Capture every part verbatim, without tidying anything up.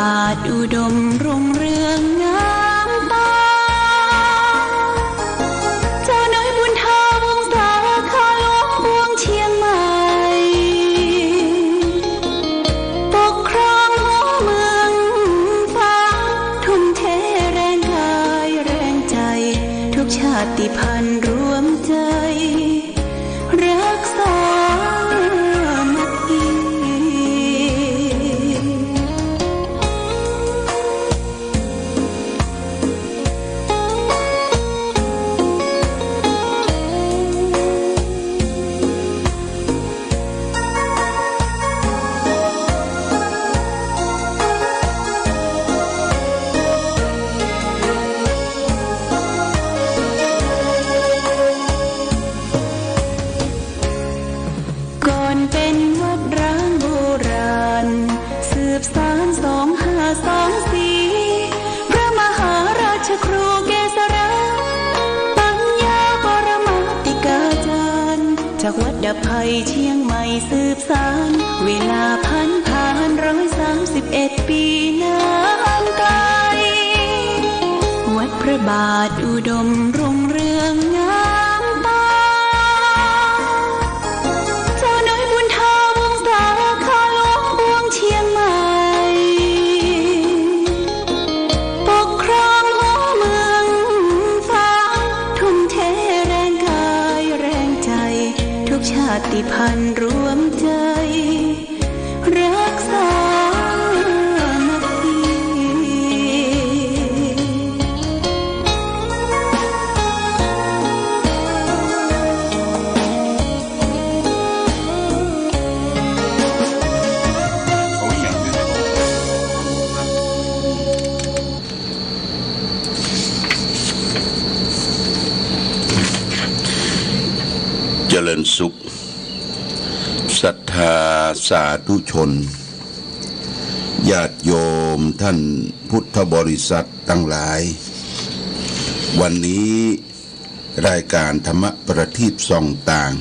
าดอุดมรุ่งเรืองงามตา เจ้าน้อยบุญเธอวงศา ข้าหลวงปวงเชียงใหม่ ปกครองหัวเมืองฟ้า ทุ่มเทแรงกายแรงใจ ทุกชาติพันธุ์รวมใจ รักสามัคคี ก่อนเป็นวัดร้างโบราณ สืบสานสองห้าสองสี่ พระมหาราชครูเกษรา ปัญญาปรมาติกาจารย์ จากวัดดับภัยเชียงใหม่สืบสาน เวลาผันผ่านร้อยสามสิบเอ็ดปีนานไกล วัดพระบาทอุดมรุ่งเรืองงามตา เจ้าน้อยบุญเธอวงศา ข้าหลวงปวงเชียงใหม่ ปกครองหัวเมืองฟ้า ทุ่มเทแรงกายแรงใจ ทุกชาติพันธุ์รวมใจ รักสามัคคี เจริญสุข ศรัทธาสาธุชน ญาติโยมท่านพุทธบริษัทตังหลาย วันนี้รายการธรรมประทีปส่องต่าง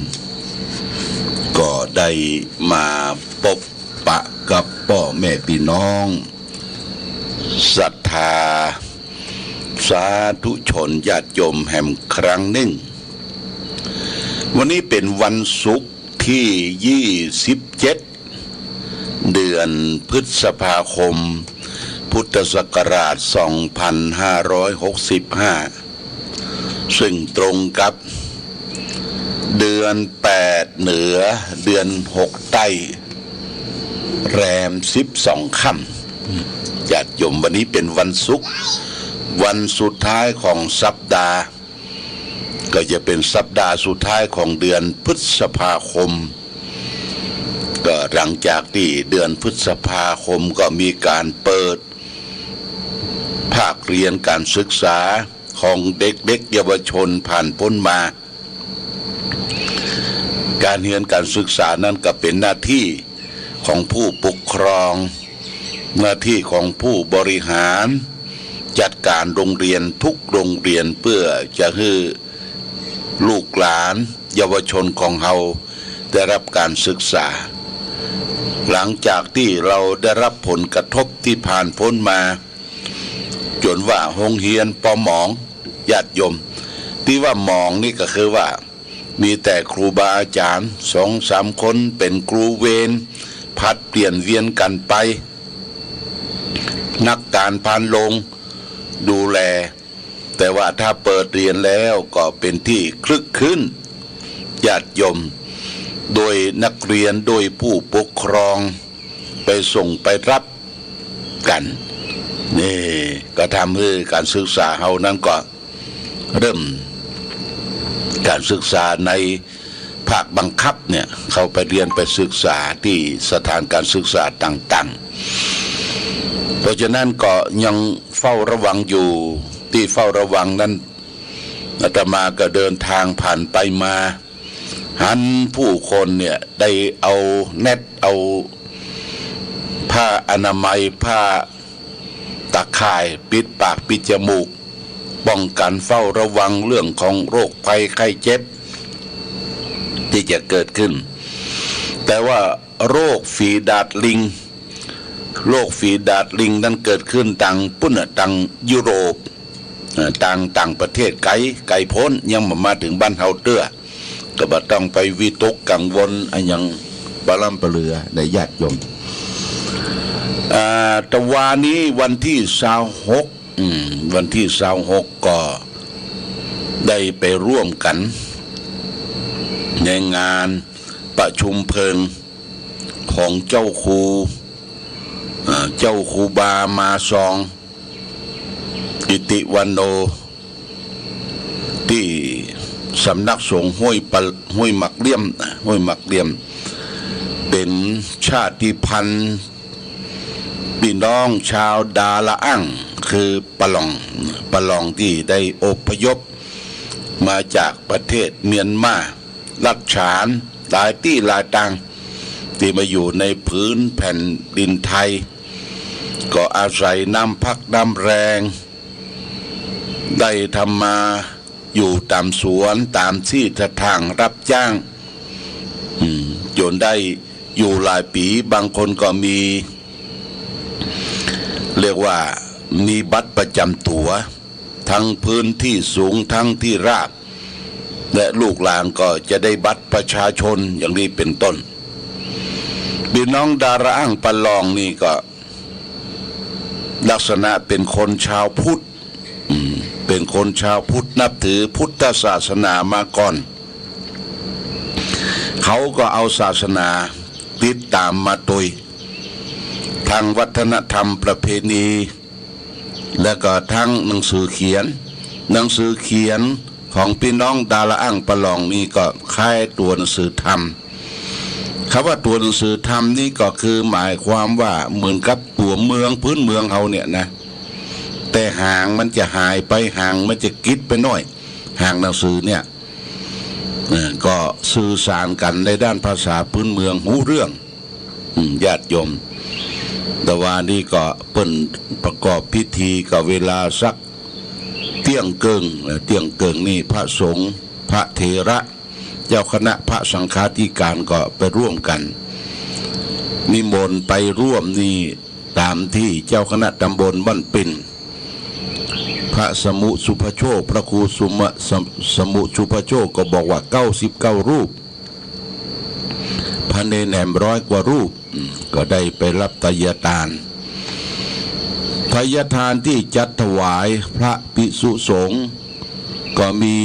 ก็ได้มาปบปะกับป้อแม่ปี้น้อง ศรัทธาสาธุชนญาติโยมแหมครั้งนึ่ง วันนี้เป๋นวันศุกร์ตี้ยี่สิบเจ็ด เดือนพฤษภาคม พุทธศักราชสองพันห้าร้อยหกสิบห้า ซึ่งตรงกับเดือนแปดเหนือ เดือนหกใต้ แรมสิบสองค่ำ ญาติโยม วันนี้เป๋นวันศุกร์ วันสุดท้ายของสัปดาห์ ก็จะเป๋นสัปดาห์สุดท้ายของเดือนพฤษภาคม ก็หลังจากตี้เดือนพฤษภาคมก็มีก๋านเปิดภาคเฮียนก๋านศึกษาของเด็กๆ เยาวชนผ่านป๊นมา ก๋านเฮียนก๋านศึกษานั้นก็เป๋นหน้าตี้ของผู้ปกครอง หน้าตี้ของผู้บริหารจัดก๋านโรงเฮียนทุกโรงเฮียน เปื้อจะหื้อลูกหลานเยาวชนของเฮาได้ฮับก๋านศึกษา หลังจากตี้เฮาได้ฮับผลกระทบตี้ผ่านป๊นมา จ๋นว่าโฮงเฮียนปอหมอง ญาติโยม ตี้ว่าหมองนี่ก็คือว่า มีแต่ครูบาอาจ๋ารย์สองสามคนเป๋นครูเวร ผลัดเปลี่ยนเวียนกั๋นไป นักก๋านพานโรงดูแล แต่ว่าถ้าเปิดเฮียนแล้วก็เป๋นตี้คลึกครื้น ญาติโยม โดยนักเฮียน โดยผู้ปกครอง ไปส่งไปฮับกั๋น นี่ก็ทำหื้อก๋านศึกษาเฮานั้นก็เริ่มก๋านศึกษาในภาคบังคับเนี่ย เข้าไปเฮียนไปศึกษาตี้สถานก๋านศึกษาต่างๆ เพราะฉะนั้นก็ยังเฝ้าระวังอยู่ ตี้เฝ้าระวังนั้น อาตมาก็เดินทางผ่านไปมา หันผู้คนเนี่ยได้เอาแน็ต เอาผ้าอนามัย ผ้าตะข่ายปิดปากปิดจมูก ป้องกั๋นเฝ้าระวังเรื่องของโรคภัยไข้เจ็บตี้จะเกิดขึ้น แต่ว่าโรคฝีดาษลิง โรคฝีดาษลิงนั้นเกิดขึ้นตางปุ้นน่ะ ตางยุโรป เอ่อ ตางต่างประเทศไก๋ ไก๋ป๊น ยังบ่มาเถิงบ้านเฮาเตื้อ ก็บ่ต้องไปวิตกกังวลอะหยังปะล้ำปะเหลือนะญาติโยม อ่า ตะวานี้วันตี้ซาวหก อืม วันตี้ซาวหกก็ได้ไปร่วมกั๋นในงานประชุมเพลิงของเจ้าครู อ่า เจ้าครูบามาซอง อิติวันโน ตี้สำนักสงฆ์ห้วยปะ ห้วยหมากเหลี่ยม ห้วยหมากเหลี่ยม เป๋นชาติพันธุ์ปี้น้องชาวดาละอ่าง คือปะหล่อง ปะหล่องตี้ได้อพยพมาจากประเทศเมียนมา รัฐฉาน หลายตี้หลายตาง ตี้มาอยู่ในผืนแผ่นดินไทย ก็อาศัยน้ำพักน้ำแรง ได้ทำมาอยู่ต๋ามสวน ต๋ามตี้ตะถางรับจ้าง อืม จ๋นได้อยู่หลายปี๋ บางคนก็มี เรียกว่ามีบัตรประจ๋ำตั๋ว ตึงพื้นตี้สูง ตึงตี้ราบ และลูกหลานก็จะได้บัตรประชาชนอย่างนี้เป๋นต้น ปี้น้องดาละอ่างปะหล่องนี่ก็ลักษณะเป๋นคนชาวพุทธ อืม เป๋นคนชาวพุทธ นับถือพุทธศาสนามาก่อน เขาก็เอาศาสนาติดต๋ามมาโตย ตึงวัฒนธรรมประเพณี แล้วก็ตึงหนังสือเขียน หนังสือเขียนของปี้น้องดาละอ่างปะหล่องนี่ก็คล้ายตั๋วหนังสือธรรม กำว่าตั๋วหนังสือธรรมนี่ก็คือหมายความว่าเหมือนกับตั๋วเมือง พื้นเมืองเฮาเนี่ยนะ แต่หางมันจะหายไป หางมันจะกิดไปหน้อย หางหนังสือเนี่ย เอ่อ ก็สื่อสารกั๋นในด้านภาษาพื้นเมืองฮู้เรื่อง อืม ญาติโยม ตะวานี้ก็เปิ้นประกอบพิธีก็เวลาสักเตี้ยงเกิ่ง เอ่อ เตี้ยงเกิ่งนี่พระสงฆ์ พระเถระ เจ้าคณะพระสังฆาธิการก็ไปร่วมกั๋น นิมนต์ไปร่วมนี่ต๋ามตี้เจ้าคณะตำบลบ้านปิ่น พระสมุสุภโชค พระครูสุมะ สม- สมุสุภโชคก็บอกว่าเก้าสิบเก้ารูป พระเณรแหมร้อยกว่ารูป อืม ก็ได้ไปรับไตยทาน ไตยทานตี้จัดถวายพระภิกษุสงฆ์ ก็มี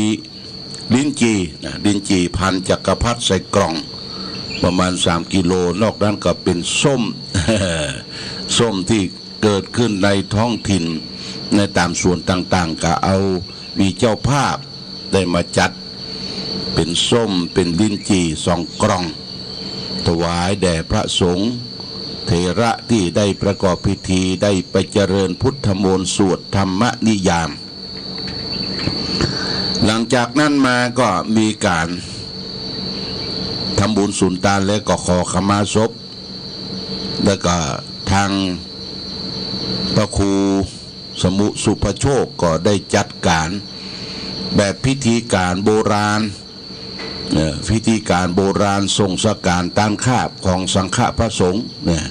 ลิ้นจี่นะ ลิ้นจี่พันธุ์จักรพรรดิใส่กล่อง ประมาณสามกิโล นอกนั้นก็เป๋นส้ม ส้มตี้ เกิดขึ้นในท้องถิ่น ในต๋ามสวนต่างๆ ก็เอา มีเจ้าภาพได้มาจัด เป๋นส้ม เป๋นลิ้นจี่สองกล่อง ถวายแด่พระสงฆ์เถระตี้ได้ประกอบพิธี ได้ไปเจริญพุทธมนต์สวดธรรมนิยาม หลังจากนั้นมาก็มีก๋านทำบุญสุนตานแล้วก็ขอขมาศพ แล้วก็ทางพระครูสมุสุภโชคก็ได้จัดก๋านแบบพิธีก๋านโบราณ เอ่อ พิธีก๋านโบราณส่งสังขารต้านคาบของสังฆะพระสงฆ์เนี่ย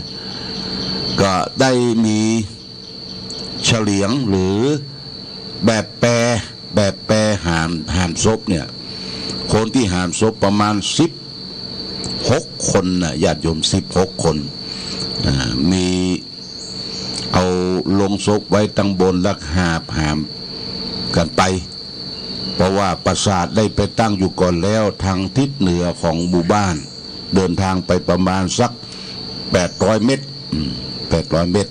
ก็ได้มีเฉลียงหรือแบบแป แบบแปหาม หามศพเนี่ย คนตี้หามศพประมาณสิบหกคนน่ะ ญาติโยม สิบหกคน อ่า มีเอาโลงศพไว้ตังบนแล้วหาบหามกั๋นไป เพราะว่าปราสาทได้ไปตั้งอยู่ก่อนแล้ว ตางทิศเหนือของหมู่บ้าน เดินตางไปประมาณสักแปดร้อยเมตร อืม แปดร้อยเมตร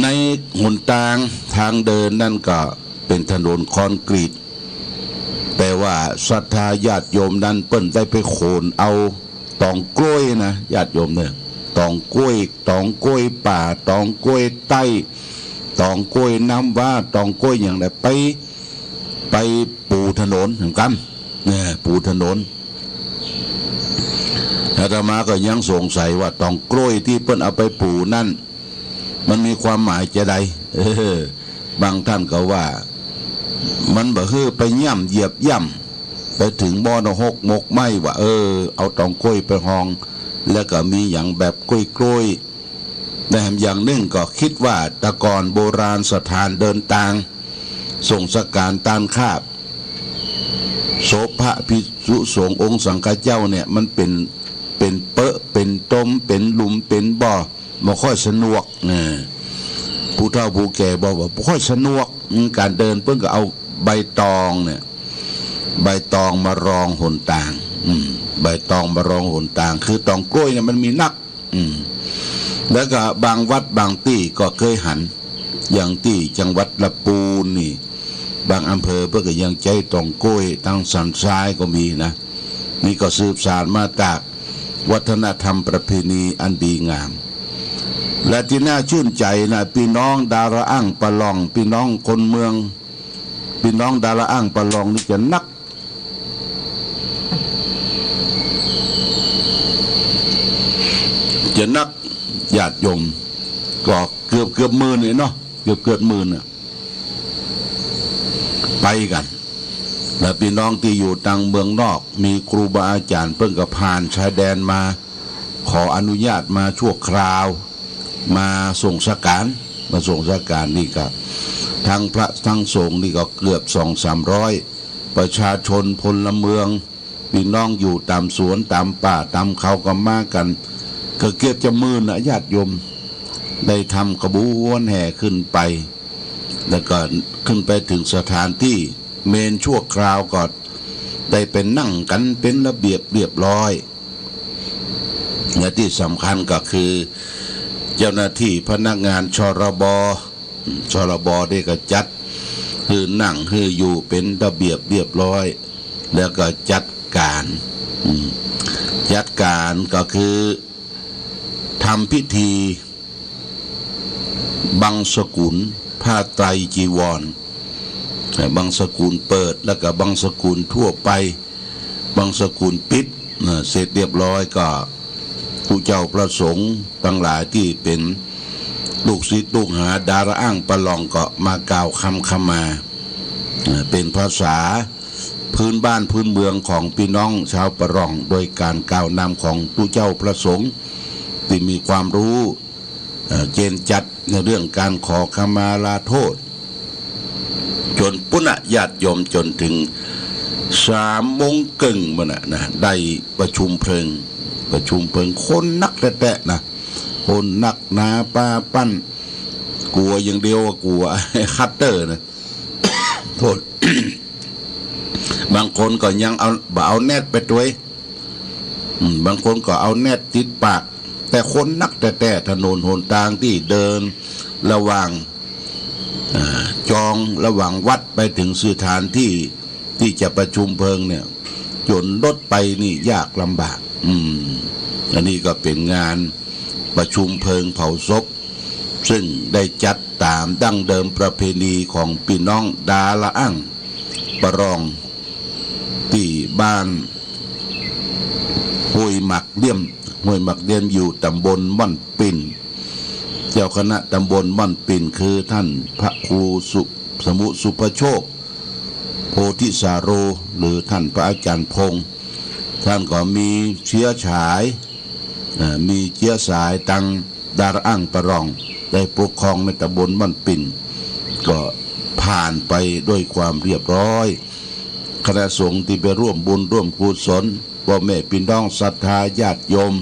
ในหนตางตางเดินนั้นก็เป๋นถนนคอนกรีต แต่ว่าศรัทธาญาติโยมนั้นเปิ้นได้ไปโขนเอาตองกล้วยนะ ญาติโยมเนี่ย ตองกล้วย ตองกล้วยป่า ตองกล้วยใต้ ตองกล้วยน้ำว้า ตองกล้วยหยังใด ไป ไปปูถนน เห็นกำ เนี่ย ปูถนน อาตมาก็ยังสงสัยว่าตองกล้วยตี้เปิ้นเอาไปปูนั้น มันมีความหมายจาใด เออ บางต้านก็ว่า มันบ่หื้อไปย่ำเหยียบย่ำ ไปเถิงหม้อนรกหมกไหม้ ว่า เออ เอาตองกล้วยไปฮอง แล้วก็มีหยังแบบกล้วยๆ และแหมอย่างนึ่งก็กึ๊ดว่าแต่ก่อนโบราณสถานเดินตาง ส่งสังฆารตานคาบ ศพพระภิกษุสงฆ์องค์สังฆเจ้าเนี่ย มันเป๋น เป๋นเปอะ เป๋นตม เป๋นหลุม เป๋นบ่อ บ่ค่อยสะดวกนะ ผู้เฒ่าผู้แก่บอกว่าบ่ค่อยสะดวก อืม ก๋านเดิน เปิ้นก็เอาใบตองเนี่ย ใบตองมารองหนตาง อืม ใบตองมารองหนตาง คือตองกล้วยเนี่ยมันมีนัก อืม แล้วก็บางวัดบางตี้ก็เกยหัน อย่างตี้จังหวัดละปูนนี่ บางอำเภอเปิ้นก็ยังใจ๊ตองกล้วย ตางสันทรายก็มีนะ นี่ก็สืบสานมาจากวัฒนธรรมประเพณีอันดีงาม และตี้น่าจื้นใจ๋นะ ปี้น้องดาราอ่างปะล่อง ปี้น้องคนเมือง ปี้น้องดาราอ่างปะล่องนี่จะนัก จะนักญาติโยม ก็เกือบ เกือบหมื่นเนี่ยเนาะ เกือบ เกือบหมื่นน่ะ ไปกั๋น และปี้น้องตี้อยู่ตางเมืองนอก มีครูบาอาจ๋ารย์เปิ้นก็ผ่านชายแดนมา ขออนุญาตมาชั่วคราว มาส่งสังฆาร มาส่งสังฆารนี่ก็ ทั้งพระทั้งสงฆ์นี่ก็เกือบสองสามร้อย ประชาชนพลเมือง ปี้น้องอยู่ต๋ามสวนต๋ามป่าต๋ามเขาก็มากั๋น ก็เกือบจะหมื่นน่ะญาติโยม ได้ทำขบวนแห่ขึ้นไป แล้วก็ขึ้นไปเถิงสถานตี้เมรุชั่วคราวก็ได้ไปนั่งกั๋นเป๋นระเบียบเรียบร้อย และตี้สำคัญก็คือเจ้าหน้าตี้พนักงาน ชรบ ชรบ นี่ก็จัดหื้อนั่งหื้ออยู่เป๋นระเบียบเรียบร้อย แล้วก็จัดก๋าน อืม จัดก๋านก็คือทำพิธีบังสุกุลผ้าไตรจีวร เอ่อ บังสุกุลเปิด แล้วก็บังสุกุลทั่วไป บังสุกุลปิด เอ่อ เสร็จเรียบร้อยก็ ผู้เจ้าพระสงฆ์ตังหลายตี้เป๋นลูกศิษย์ลูกหาดาราอ่างปะล่องก็มากล่าวกำขมา เอ่อ เป๋นภาษาพื้นบ้านพื้นเมืองของปี้น้องชาวปะล่อง โดยก๋านกล่าวนำของผู้เจ้าพระสงฆ์ตี้มีความรู้ เอ่อ เจนจัดในเรื่องก๋านขอขมาลาโทษ จ๋นปู้นน่ะญาติโยม จ๋นเถิงสามโมงเกิ่งปู้นน่ะนะ ได้ประชุมเพลิง ประชุมเพลิง คนนักแต๊ๆ นะ คนนักหนาปาปั้น กั๋วอย่างเดียว กั๋วคัตเตอร์นะ โทษ บางคนก็ยังเอา บ่เอาแน็ตไปตวย อืม บางคนก็เอาแน็ตติดปาก แต่คนนักแต๊ๆ ถนนหนตางตี้เดินระหว่าง อ่า จองระหว่างวัดไปเถิงสถานตี้ตี้จะประชุมเพลิงเนี่ย จ๋นรถไปนี่ยากลำบาก อืม อันนี้ก็เป๋นงานประชุมเพลิงเผาศพ ซึ่งได้จัดต๋ามดั้งเดิมประเพณีของปี้น้องดาราอ่างปะล่อง ตี้บ้านห้วยหมากเดี้ยม ห้วยหมากเดี้ยมอยู่ต๋ำบลม่อนปิ่น เจ้าคณะต๋ำบลม่อนปิ่นคือท่านพระครูสุ สมุสุภโชค โพธิสาโร หรือท่านพระอาจารย์พงษ์ ท่านก็มีเชื้อสาย เอ่อ มีเชื้อสายตางดาราอ่างปะล่อง ได้ปกครองในต๋ำบลม่อนปิ่น ก็ผ่านไปด้วยความเรียบร้อย คณะสงฆ์ตี้ไปร่วมบุญร่วมกุศล ป้อแม่ปี้น้องศรัทธาญาติโยม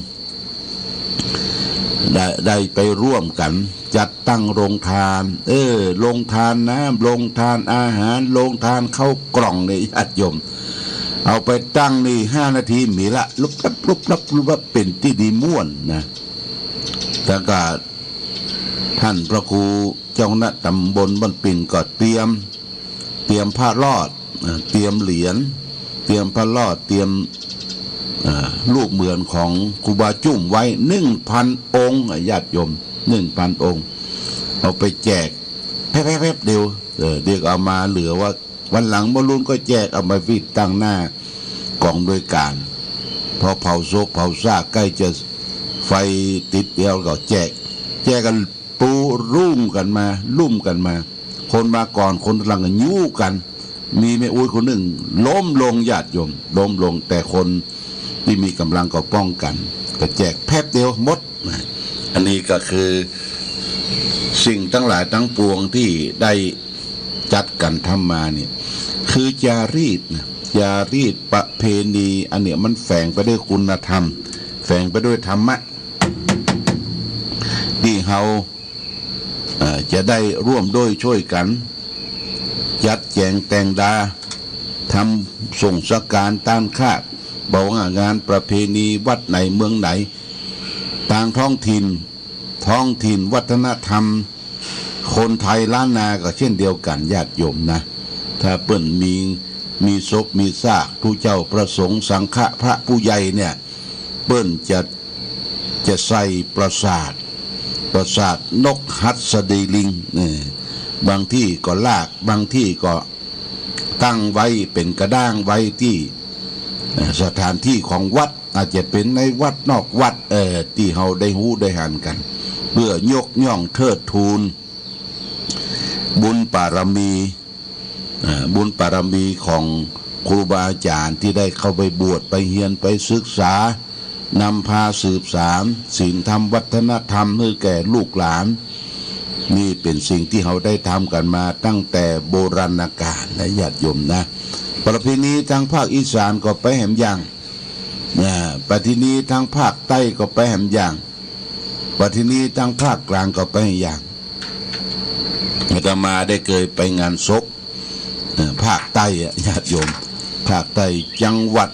ได้ ได้ไปร่วมกั๋นจัดตั้งโฮงตาน เออ โฮงตานน้ำ โฮงตานอาหาร โฮงตานข้าวกล่องเนี่ยญาติโยม เอาไปตั้งนี่ห้านาทีมีละ ลุบลับ ลุบลับ ลุบลับ เป๋นตี้ดีม่วนนะ แล้วก็ท่านพระครูเจ้าคณะต๋ำบลม่อนปิ่นก็เตรียม เตรียมพระรอด อ่า เตรียมเหรียญ เตรียมพระรอด เตรียม อ่า รูปเหมือนของครูบาจุ่มไว้หนึ่งพันองค์ อ่ะ ญาติโยม หนึ่งพันองค์ เอาไปแจกแป๊บๆๆ เดียว เออ เดี๋ยวเอามาเหลือว่าวันหลังบ่าลุงก็แจก เอามาปิดตั้งหน้ากองอำนวยก๋าน พอเผาศพเผาซากใก้จะไฟติดแล้วก็แจก แจกกั๋น ปูรุ่มกั๋นมา รุ่มกั๋นมา คนมาก่อน คนหลังก็ยู้กั๋น มีแม่อุ๊ยคนนึ่งล้มลง ญาติโยม ล้มลง แต่คนตี้มีก๋ำลังก็ป้องกั๋น ก็แจกแป๊บเดียวหมดนะ อันนี้ก็คือสิ่งตังหลายตังปวงตี้ได้จัดกั๋นทำมาเนี่ย คือจารีตนะ จารีตประเพณี อันเนี้ยมันแฝงไปด้วยคุณธรรม แฝงไปด้วยธรรมะ ตี้เฮา เอ่อ จะได้ร่วมด้วยช่วยกั๋น จัดแจ๋งแต่งดา ทำส่งสการต้านข้า บ่ว่างานประเพณีวัดไหนเมืองไหน ตางท้องถิ่น ท้องถิ่นวัฒนธรรม คนไทยล้านนาก็เช่นเดียวกั๋น ญาติโยมนะ ถ้าเปิ้นมี มีศพมีซาก ตุ๊เจ้าพระสงฆ์ สังฆะ พระผู้ใหญ่เนี่ย เปิ้นจะ จะใส่ปราสาท ปราสาทนกหัสดีลิง เออ บางตี้ก็ลาก บางตี้ก็ตั้งไว้เป๋นกระด้างไว้ตี้ เอ่อ สถานตี้ของวัด อาจจะเป๋นในวัดนอกวัด เอ่อ ตี้เฮาได้ฮู้ได้หันกั๋น เปื้อยกย่องเทิดทูนบุญปารมี อ่า บุญปารมีของครูบาอาจ๋ารย์ตี้ได้เข้าไปบวช ไปเฮียน ไปศึกษา นำพาสืบสานศีลธรรมวัฒนธรรมหื้อแก่ลูกหลาน นี่เป๋นสิ่งตี้เฮาได้ทำกั๋นมาตั้งแต่โบราณกาลนะ ญาติโยมนะ ประเพณีตางภาคอีสานก็ไปแหมอย่าง นะ ประเพณีตางภาคใต้ก็ไปแหมอย่าง ประเพณีตางภาคกลางก็ไปแหมอย่าง อาตมาได้เกยไปงานศพ เอ่อ ภาคใต้อะ ญาติโยม ภาคใต้ จังหวัด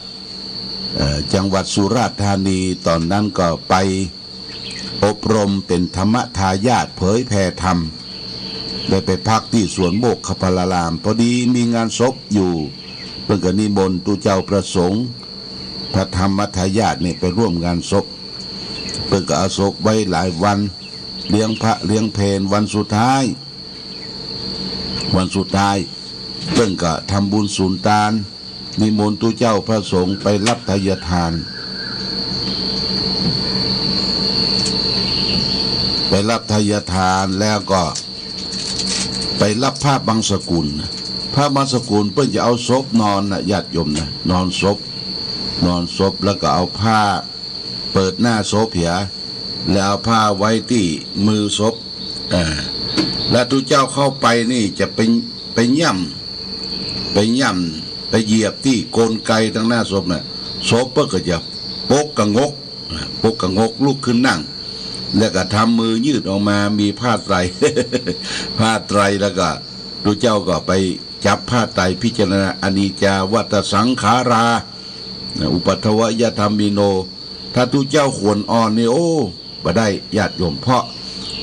เอ่อ จังหวัดสุราษฎร์ธานี ต๋อนนั้นก็ไปอบรมเป๋นธรรมทายาท เผยแผ่ธรรม ได้ไปพักตี้สวนโมคคัลลาราม พอดีมีงานศพอยู่ เปิ้นก็นิมนต์ตุ๊เจ้าพระสงฆ์ พระธรรมทายาทเนี่ยไปร่วมงานศพ เปิ้นก็เอาศพไว้หลายวัน เลี้ยงพระเลี้ยงเพล วันสุดท้าย วันสุดท้าย เปิ้นก็ทำบุญสุนตาน นิมนต์ตุ๊เจ้าพระสงฆ์ไปรับไทยทาน ไปรับไทยทานแล้วก็ไปรับผ้าบังสุกุล ผ้าบังสุกุลเปิ้นจะเอาศพนอนนะ ญาติโยมนะ นอนศพ นอนศพ แล้วก็เอาผ้า เปิดหน้าศพเหีย แล้วเอาผ้าไว้ตี้มือศพ อ่า แล้วตุ๊เจ้าเข้าไปนี่จะไป ไปย่ำ ไปย่ำ ไปเหยียบตี้กลไกตางหน้าศพน่ะ ศพเปิ้นก็จะปกกะงก อ่า ปกกะงกลุกขึ้นนั่ง แล้วก็ทำมือยืดออกมา มีผ้าไตร ผ้าไตร แล้วก็ตุ๊เจ้าก็ไปจับผ้าไตรพิจารณา อนิจจาวัฏฏะสังขารา นะ อุปัฏฐวะยะธัมมิโน ถ้าตุ๊เจ้าขวัญอ่อนนี่ โอ้ บ่ได้ ญาติโยม เพราะ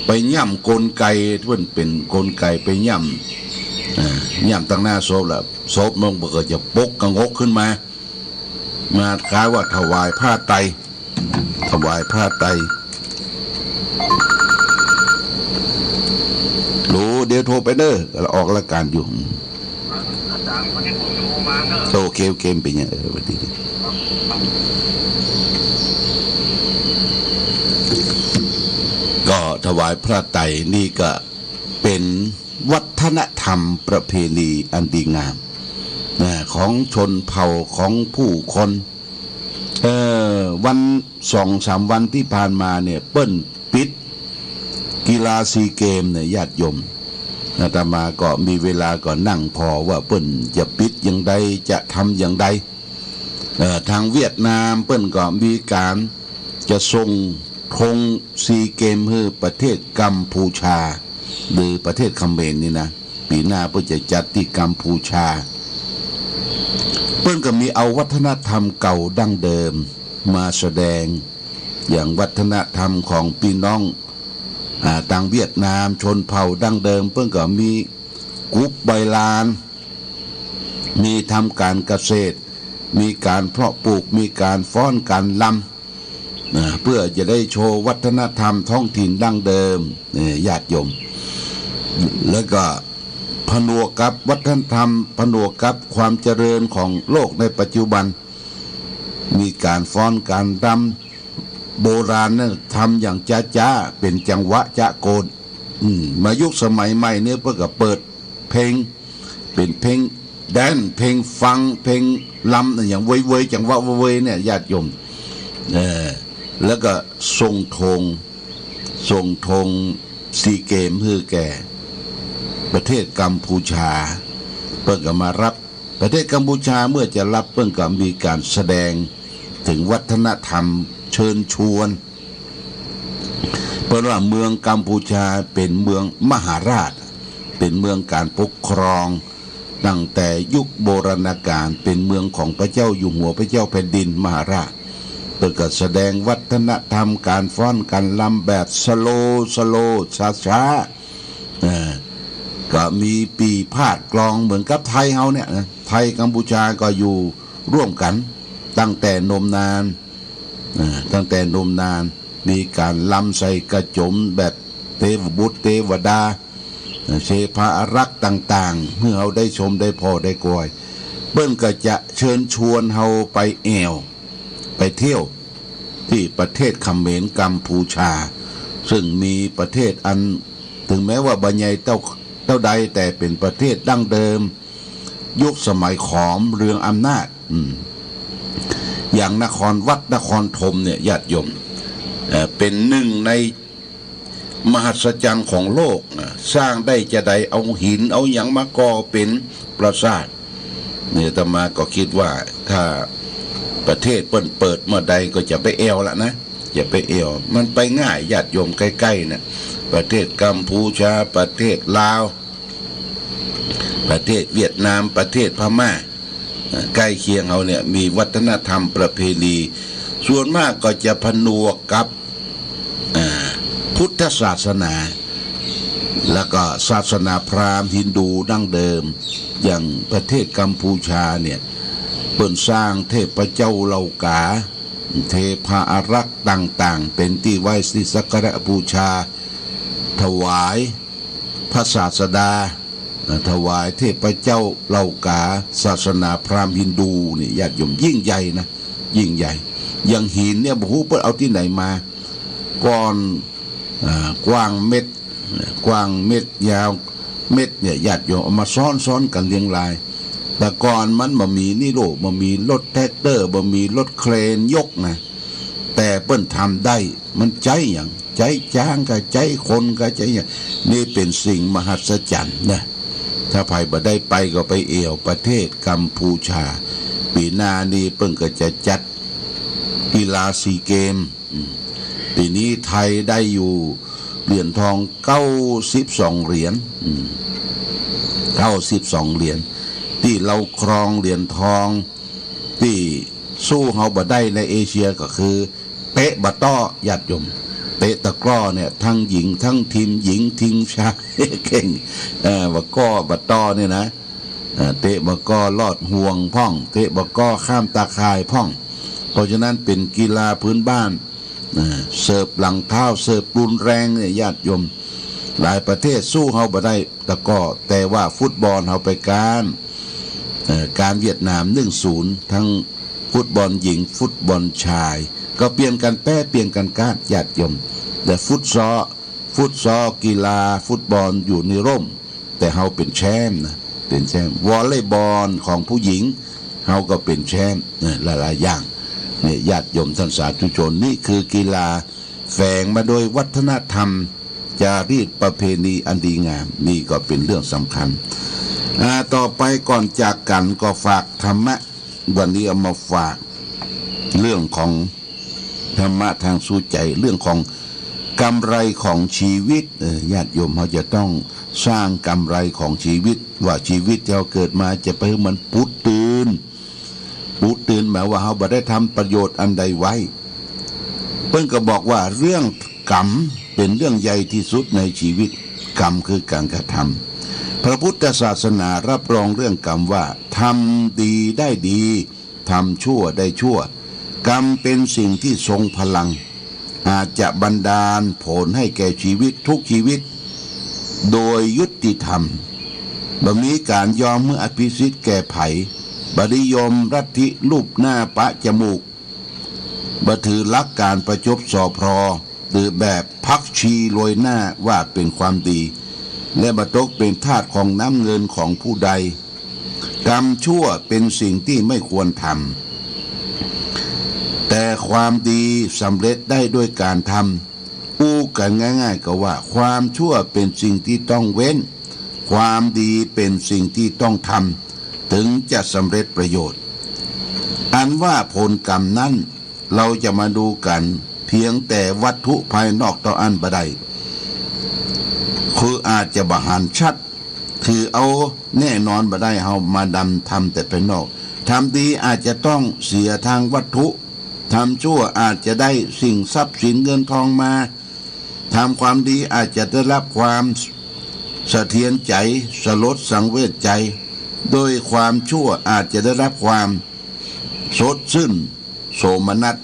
ไปย่ำกลไก เปิ้นเป๋นกลไกไปย่ำ อ่า ย่ำตางหน้าศพละ ศพมันก็จะปกกะงกขึ้นมา มาคล้ายว่าถวายผ้าไตร ถวายผ้าไตร โหล เดี๋ยวโทรไปเน้อ กำลังออกรายการอยู่ โอเค โอเค มันเป๋นหยัง เออ สวัสดี ก็ถวายผ้าไตรนี่ก็เป๋นวัฒนธรรมประเพณีอันดีงาม นะ ของชนเผ่า ของผู้คน เอ่อ วันสองสามวันตี้ผ่านมาเนี่ย เปิ้นปิดกีฬาซีเกมเนี่ย ญาติโยม อาตมาก็มีเวลาก็นั่งผ่อว่าเปิ้นจะปิดอย่างใด จะทำอย่างใด เอ่อ ตางเวียดนามเปิ้นก็มีก๋านจะส่งธงซีเกมหื้อประเทศกัมพูชา หรือประเทศเขมรนี่นะ ปี๋หน้าเปิ้นจะจัดตี้กัมพูชา เปิ้นก็มีเอาวัฒนธรรมเก่าดั้งเดิมมาแสดง อย่างวัฒนธรรมของปี้น้อง อ่า ตางเวียดนาม ชนเผ่าดั้งเดิม เปิ้นก็มีกุ๊บใบลาน มีทำก๋านเกษตร มีก๋านเพาะปลูก มีก๋านฟ้อนก๋านรำ นะ เปื้อจะได้โชว์วัฒนธรรมท้องถิ่นดั้งเดิม เนี่ย ญาติโยม แล้วก็ผนวกกับวัฒนธรรม ผนวกกับความเจริญของโลกในปัจจุบัน มีก๋านฟ้อนก๋านรำ โบราณนั้นทำอย่างจ๊าๆ เป๋นจังหวะจ๊ะโกน อืม มายุคสมัยใหม่เนี่ยเปิ้นก็เปิดเพลง เป๋นเพลงแดนซ์ เพลงฟังก์ เพลงรำ อย่างเวยๆ จังหวะเวยๆ เนี่ย ญาติโยม เออ แล้วก็ส่งธง ส่งธงซีเกมหื้อแก่ประเทศกัมพูชา เปิ้นก็มาฮับ ประเทศกัมพูชาเมื่อจะฮับเปิ้นก็มีก๋านแสดงเถิงวัฒนธรรมเชิญชวน เปิ้นว่าเมืองกัมพูชาเป๋นเมืองมหาราช เป๋นเมืองก๋านปกครอง ตั้งแต่ยุคโบราณกาล เป๋นเมืองของพระเจ้าอยู่หัว พระเจ้าแผ่นดินมหาราช เปิ้นก็แสดงวัฒนธรรมก๋านฟ้อนก๋านรำแบบสโลว์ สโลว์ ช้าๆ เออ ก็มีปี่พาทย์กลองเหมือนกับไทยเฮาเนี่ยนะ ไทยกัมพูชาก็อยู่ร่วมกั๋นตั้งแต่นมนาน อ่า ตั้งแต่นมนาน มีก๋านรำใส่กระจ๋มแบบเตวบุตรเตวดา เอ่อ เทพาอารักษ์ต่างๆ หื้อเฮาได้ชมได้ผ่อได้กอย เปิ้นก็จะเชิญชวนเฮาไปแอ่ว ไปเที่ยวตี้ประเทศเขมรกัมพูชา ซึ่งมีประเทศอัน เถิงแม้ว่าบ่ใหญ่เต้า เต้าใด แต่เป๋นประเทศดั้งเดิม ยุคสมัยขอมเรืองอำนาจ อืม อย่างนครวัดนครธมเนี่ย ญาติโยม เอ่อ เป๋นนึ่งในมหัศจรรย์ของโลกนะ สร้างได้จาใด เอาหินเอาหยังมาก่อเป๋นปราสาท เนี่ย อาตมาก็กึ๊ดว่า ถ้าประเทศเปิ้นเปิดเมื่อใดก็จะไปแอ่วละนะ จะไปแอ่ว มันไปง่าย ญาติโยม ใก้ๆ น่ะ ประเทศกัมพูชา ประเทศลาว ประเทศเวียดนาม ประเทศพม่า เอ่อ ใก้เคียงเฮาเนี่ย มีวัฒนธรรมประเพณี ส่วนมากก็จะผนวกกับ อ่า พุทธศาสนา แล้วก็ศาสนาพราหมณ์ฮินดูดั้งเดิม อย่างประเทศกัมพูชาเนี่ย เปิ้นสร้างเทพเจ้าเหล่ากา เทพาอารักษ์ต่างๆ เป๋นตี้ไหว้ตี้สักการะบูชา ถวายพระศาสดา ถวายเทพเจ้าเหล่ากา ศาสนาพราหมณ์ฮินดูนี่ ญาติโยม ยิ่งใหญ่นะ ยิ่งใหญ่ อย่างหินเนี่ย บ่ฮู้เปิ้นเอาตี้ไหนมา ก่อน อ่า กว้างเม็ด กว้างเม็ด ยาวเม็ดเนี่ย ญาติโยม เอามาซ้อนๆ กั๋นเรียงราย แต่ก่อนมันบ่มีนี่โลก บ่มีรถแทรกเตอร์ บ่มีรถเครนยกนะ แต่เปิ้นทำได้ มันใจ๊หยัง ใจ๊จ๊างก็ใจ๊คนก็ใจ๊หยัง นี่เป๋นสิ่งมหัศจรรย์นะ ถ้าใผบ่ได้ไปก็ไปแอ่วประเทศกัมพูชา ปี๋หน้านี้เปิ้นก็จะจัดกีฬาซีเกม อืม ปี๋นี้ไทยได้อยู่เหรียญทองเก้าสิบสองเหรียญ อืม เก้าสิบสองเหรียญ ตี้เฮาครองเหรียญทอง ตี้สู้เฮาบ่ได้ในเอเชียก็คือเตะบ่าต้อ ญาติโยม เตะตะกร้อเนี่ย ทั้งหญิงทั้งทีมหญิงทีมชาย เก่ง เอ่อ บ่าก้อบ่าต้อเนี่ยนะ เอ่อ เตะบ่าก้อลอดห่วงพ่อง เตะบ่าก้อข้ามตาข่ายพ่อง เพราะฉะนั้นเป๋นกีฬาพื้นบ้าน นะ เสิร์ฟหลังเท้า เสิร์ฟรุนแรงเนี่ย ญาติโยม หลายประเทศสู้เฮาบ่ได้ตะกร้อ แต่ว่าฟุตบอลเฮาไปก๊าน เอ่อ ก๊านเวียดนาม หนึ่งศูนย์ ทั้งฟุตบอลหญิง ฟุตบอลชาย ก็เปลี่ยนกั๋นแป๊ เปลี่ยนกั๋นก๊าน ญาติโยม แต่ฟุตซอล ฟุตซอล กีฬาฟุตบอลอยู่ในร่ม แต่เฮาเป๋นแชมป์นะ เป๋นแชมป์ วอลเลย์บอลของผู้หญิง เฮาก็เป๋นแชมป์ เนี่ย หลายๆ อย่าง เนี่ย ญาติโยมท่านสาธุชน นี่คือกีฬาแฝงมาโดยวัฒนธรรม จารีตประเพณีอันดีงาม นี่ก็เป๋นเรื่องสำคัญ อ่า ต่อไปก่อนจากกั๋นก็ฝากธรรมะ วันนี้เอามาฝากเรื่องของ ธรรมะทางสู้ใจ๋ เรื่องของกำไรของชีวิต เออ ญาติโยม เฮาจะต้องสร้างกำไรของชีวิต ว่าชีวิตตี้เฮาเกิดมาจะไปหื้อมันปูดตื่น ปูดตื่นหมายว่าเฮาบ่ได้ทำประโยชน์อันใดไว้ เปิ้นก็บอกว่าเรื่องกรรมเป๋นเรื่องใหญ่ตี้สุดในชีวิต กรรมคือก๋านกระทำ พระพุทธศาสนารับรองเรื่องกรรมว่า ทำดีได้ดี ทำชั่วได้ชั่ว กรรมเป๋นสิ่งตี้ทรงพลัง อาจจะบันดาลผลหื้อแก่ชีวิตทุกชีวิต โดยยุติธรรม บ่มีก๋านยอมหื้ออภิสิทธิ์แก่ใผ บ่นิยมลัทธิลูบหน้าปะจมูก บ่ถือหลักก๋านประจบสอพรอ หรือแบบผักชีโรยหน้าว่าเป๋นความดี และบ่ตกเป๋นทาสของน้ำเงินของผู้ใด กรรมชั่วเป๋นสิ่งตี้ไม่ควรทำ แต่ความดีสำเร็จได้ด้วยก๋านทำ ผู้ กันง่ายๆ ก็ว่าความชั่วเป็นสิ่งที่ต้องเว้น ความดีเป็นสิ่งที่ต้องทำ ถึงจะสำเร็จประโยชน์ อันว่าผลกรรมนั้น เราจะมาดูกั๋นเพียงแต่วัตถุภายนอกเต้าอั้นบ่ได้ คืออาจจะบ่หันชัด ถือเอาแน่นอนบ่ได้ เฮามาดำทำแต่ภายนอก ทำดีอาจจะต้องเสียทางวัตถุ ทำชั่วอาจจะได้สิ่งทรัพย์สินเงินทองมา ทำความดีอาจจะได้รับความสะเทือนใจ๋ สลดสังเวชใจ๋ โดยความชั่วอาจจะได้รับความสดชื่นโสมนัส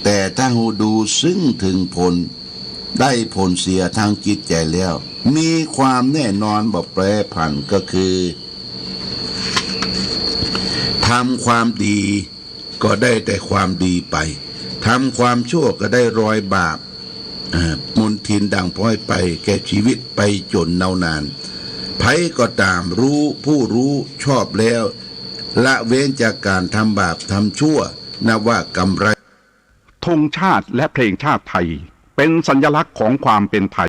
แต่ถ้าเฮาดูซึ่งถึงผล ได้ผลเสียทางจิตใจ๋แล้ว มีความแน่นอนบ่แปรผันก็คือ ทำความดีก็ได้แต่ความดีไป ทำความชั่วก็ได้รอยบาป อ่า มลทินด่างพร้อยไปแก่ชีวิตไปจ๋นเนาวนาน ใผก็ต๋ามรู้ ผู้รู้ชอบแล้ว ละเว้นจากก๋านทำบาปทำชั่ว นับว่ากำไร ธงชาติและเพลงชาติไทย เป็นสัญลักษณ์ของความเป็นไทย